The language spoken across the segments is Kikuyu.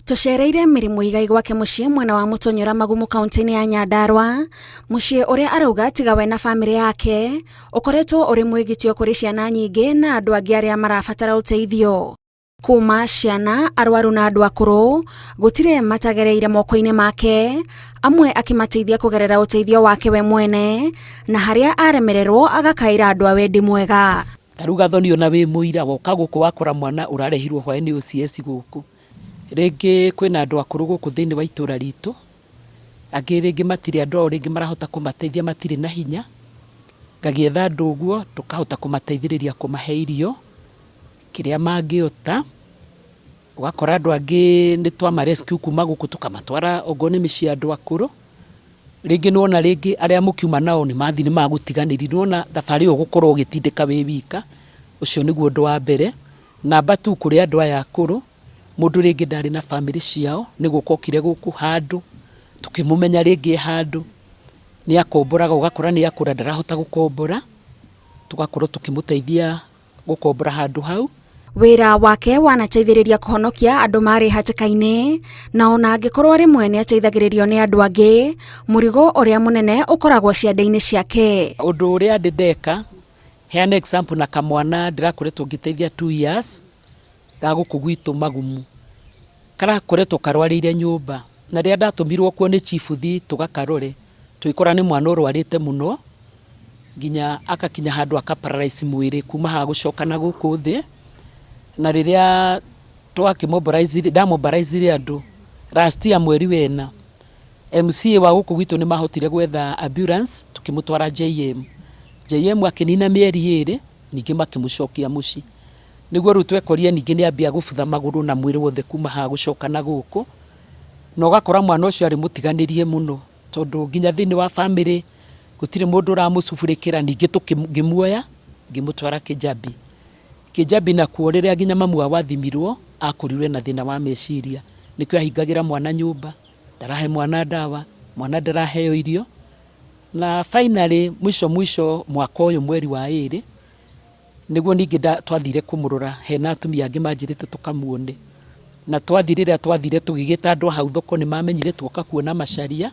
Tũcereire Mary Muigai gwake mũciĩ mwena wa Mũtonyora Magumu kaunti-inĩ ya Nyandarua, mũciĩ ũrĩa arauga tiga we na bamĩrĩ yake ũkoretwo ũrĩ mwĩgitio kũrĩ ciana nyingĩ na andũ angĩ arĩa marabatara ũteithio. Kuma ciana, arwaru na andũ akũrũ, gũtirĩ matagereire moko-inĩ make, amwe akĩmateithia kũgerera ũteithio wake we mwene, na harĩa aremererwo agakaĩra andũ a wendi mwega. Ta rĩu Gathoni ona wĩ mũira woka gũkũ wakora mwana ũrarehirwo hwaĩ nĩ OCS gũkũ. Rĩngĩ kwĩna andũ akũrũ gũkũ thĩinĩ wa itũra ritũ, angĩ rĩngĩ matirĩ andũ ao rĩngĩ marahota kũmateithia matirĩ na hinya, ngagĩetha andũ ũguo tũkahota kũmateithĩrĩria kũmahe irio, kĩrĩa mangĩota, ũgakora andũ angĩ nĩ twama rescue kuma gũkũ tũkamatwara ongorwo nĩ mĩciĩ ya andũ akũrũ, rĩngĩ nĩ wona rĩngĩ arĩa mũkiuma nao nĩ mathiĩ nĩ magũtiganĩria, nĩ wona thabarĩ ĩyo ũgũkorwo ũgĩtindĩka wĩ wika, ũcio nĩguo ũndũ wa mbere. Number two kũrĩ andũ aya akũrũ, mũndũ rĩngĩ ndarĩ na bamĩrĩ ciao, nĩ gũka okire gũkũ handũ, tũkĩmũmenya rĩngĩ e handũ, nĩ akomboraga ũgakora nĩ akũra ndarahota gũkombora, tũgakorwo tũkĩmũteithia gũkombora handũ hau. Wĩra wake wanateithĩrĩria kũhonokia andũ marĩ hatĩka-inĩ, na ona angĩkorwo rĩmwe nĩ ateithagĩrĩrio nĩ andũ angĩ, mũrigo ũrĩa mũnene ũkoragwo ciande-inĩ ciake. Ũndũ ũrĩa ndĩ ndeka Heane example na kamwana ndĩrakoretwo ngĩteithia 2 years ga gũkũ gwitũ Magumu. Karakoretwo karwarĩire nyũmba na rĩrĩa ndatũmirwo kuo nĩ chief thi tũgakarore, tũgĩkora nĩ mwana ũrwarĩte mũno nginya agakinya handũ aka paralyze mwĩrĩ kuma haha gũcoka na gũkũ thĩ. Na rĩrĩa twakĩ mobilize nda mobilize andũ last year mweri wena, MCA wa gũkũ gwitũ nĩ mahotire gwetha ambulance tũkĩmũtwara JM. JM akĩnina mĩeri ĩrĩ ningĩ makĩmũcokia mũciĩ. Nĩguo rĩu twekorire ningĩ nĩ ambia gũbutha magũrũ na mwĩrĩ wothe kuma haha gũcoka na gũkũ. Na ũgakora mwana ũcio arĩ mũtiganĩrie mũno tondũ nginya thĩinĩ wa bamĩrĩ gũtirĩ mũndũ ũramũcubũrĩkĩra. Ningĩ ngĩmuoya ngĩmũtwara Kĩjabi. Kĩjabi nakuo rĩrĩa nginya mamu wao athimirwo akorirwo ena thĩna wa meciria. Nĩkĩo ahingagĩra mwana nyũmba, ndarahe mwana ndawa, mwana ndaraheo irio. Na finally mwisho mwisho mwaka ũyũ mweri wa ĩrĩ, nĩguo ningĩ twathire kũmũrora hena atumia angĩ manjĩrĩte tũkamuone. Na twathiĩ rĩrĩa twathire tũgĩgĩta andũ a hau thoko nĩ mamenyire tuoka kuona Macharia.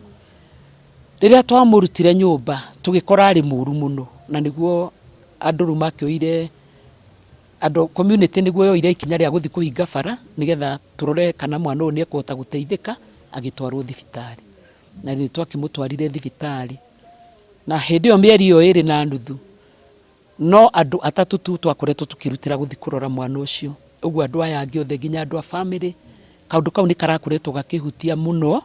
Rĩrĩa twamũrutire nyũmba tũgĩkora arĩ mũru mũno, na nĩguo andũ rĩu makĩoire andũ community nĩguo yoire ikinya rĩa gũthiĩ kũhinga bara nĩgetha tũrore kana mwana ũyũ nĩ ekũhota gũteithĩka agĩtwarwo thibitarĩ. Na nĩ twakĩmũtwarire thibitarĩ, na hĩndĩ ĩyo mĩeri ĩyo ĩrĩ na nuthu, no andũ atatũ tu twakoretwo tũkĩrutĩra gũthiĩ kũrora mwana ũcio. Ũguo andũ aya angĩ othe nginya andũ a bamĩrĩ, kaũndũ kau nĩ karakoretwo gakĩhutia mũno,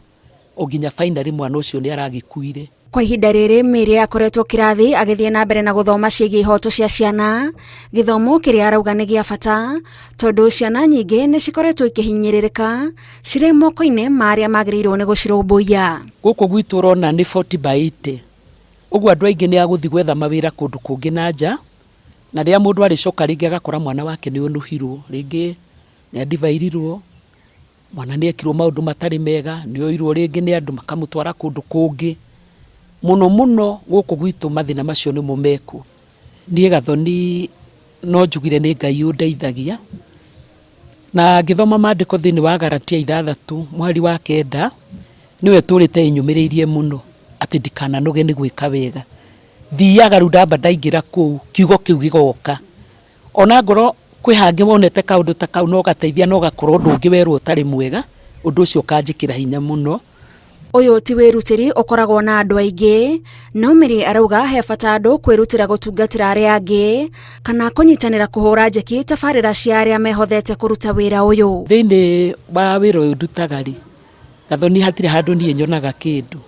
o nginya finally mwana ũcio nĩ aragĩkuire. Kwa ihinda rĩrĩ Mary akoretwo kĩrathi agĩthiĩ na mbere na gũthoma ciĩgiĩ ihoto cia ciana, gĩthomo kĩrĩa arauga nĩ gĩa bata tondũ ciana nyingĩ nĩ cikoretwo ikĩhinyĩrĩrĩka cirĩ moko-inĩ ma arĩa magĩrĩirwo nĩ gũcirũmbũiya. Gũkũ gwitũ ũrona nĩ 40 by 80, ũguo andũ aingĩ nĩ a gũthiĩ gwetha mawĩra kũndũ kũngĩ na nja, na rĩrĩa mũndũ arĩcoka rĩngĩ agakora mwana wake nĩ ũnũhirwo, rĩngĩ nĩ adivairirwo, mwana nĩ ekirwo maũndũ matarĩ mega, nĩ oirwo rĩngĩ nĩ andũ makamũtwara kũndũ kũngĩ. Mũno mũno gũkũ gwitũ mathĩna macio nĩmo mekuo. Niĩ Gathoni no njugire nĩ Ngai ũndeithagia, na ngĩthoma maandĩko thĩinĩ wa Galatia 6 mũhari wa 9, nĩyo ĩtũrĩte ĩnyũmĩrĩirie mũno atĩ ndikananoge nĩ gwĩka wega. Thiaga rĩu ndamba ndaingĩra kũu, kiugo kĩu gĩgoka. Ona ngorwo kwĩ hangĩ wonete kaũndũ ta kau no gateithia no gakorwo ũndũ ũngĩ werwo ũtarĩ mwega, ũndũ ũcio ũkanjĩkĩra hinya mũno. Ũyũ ti wĩrutĩri ũkoragwo na andũ aingĩ, no Mary arauga he bata andũ kwĩrutĩra gũtungatĩra arĩa angĩ kana kũnyitanĩra kũhũra njeki tabarĩra cia arĩa mehothete kũruta wĩra ũyũ. Thĩinĩ wa wĩra ũyũ ndutaga rĩ, Gathoni hatirĩ handũ niĩ nyonaga kĩndũ.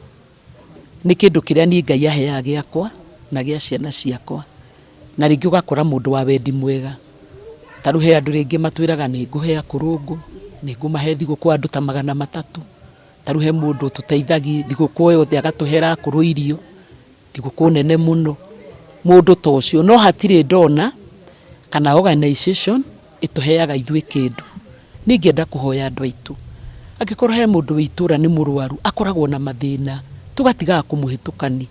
Nĩ kĩndũ kĩrĩa niĩ Ngai aheaga gĩakwa na gĩa ciana ciakwa. Na rĩngĩ ũgakora mũndũ wa wendi mwega. Ta rĩu he andũ rĩngĩ matwĩraga nĩ ngũhe akũrũngũ, nĩ ngũmahe thigũkũ andũ ta 300. Ta rĩu he mũndũ ũtũteithagia thigũkũ yothe agatũhera akũrũ irio, thigũkũ nene mũno, mũndũ ta ũcio. No hatirĩ ndona kana organization ĩtũheaga ithuĩ kĩndũ. Niĩ ingĩenda kũhoya andũ aitũ, angĩkorwo he mũndũ wĩ itũra nĩ mũrwaru, akoragwo na mathĩna, tũgatigaga kũmũhĩtũkania.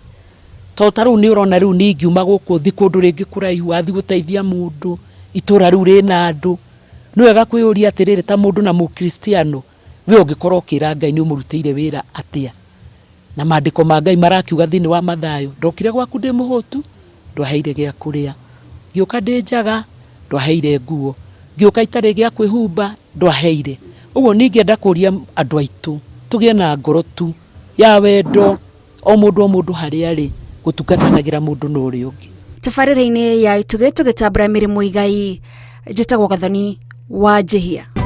Tondũ ta rĩu nĩ ũrona rĩu niĩ ingiuma gũkũ thiĩ kũndũ rĩngĩ kũraihu, wathiĩ gũteithia mũndũ, itũra rĩu rĩna andũ, nĩ wega kwĩyũria atĩrĩrĩ ta mũndũ na mũkristiano, We ũngĩkorwo ũkĩra Ngai nĩ ũmũrutĩire wĩra atĩa? Na maandĩko ma Ngai marakiuga thĩinĩ wa Mathayo, ndokire gwaku ndĩ mũhũtu, ndwaheire gĩa kũrĩa. Ngĩũka ndĩ njaga, ndwaheire nguo. Ngĩũka itarĩ gĩa kwĩhumba, ndwaheire. Ũguo niĩ ingĩenda kũria andũ aitũ, tũgĩe na ngoro tu ya wendo, o mũndũ o mũndũ harĩa arĩ, gũtungatanagĩra mũndũ na ũrĩa ũngĩ. Tabarĩra-inĩ ya Itugĩ tũgĩtambũra mĩrĩ Muigai, njĩtagwo Gathoni wa Njĩhia.